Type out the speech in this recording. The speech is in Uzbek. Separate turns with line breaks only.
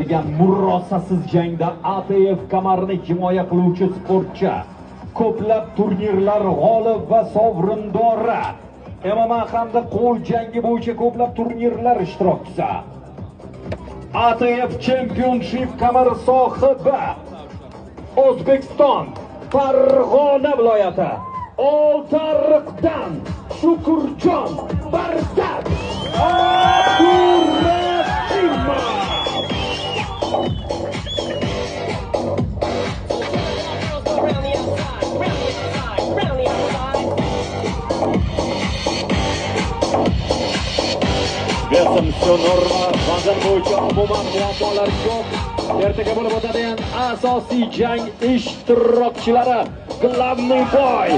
Degan murosasiz jangda ATF kamarini himoya qiluvchi sportchi, ko'plab turnirlar g'olib va sovrindori, MMA hamda qo'l jangi bo'yicha ko'plab turnirlar ishtirokchisi, ATF Championship kamari sohibi, O'zbekiston Farg'ona viloyati Oltiariqdan Shukurjon Barzat Abdurahimov. Весом все норма, vazn bo'yicha umuman muammolar yo'q. Ertaga bo'lib o'tadigan asosiy jang ishtirokchilari, главный бой.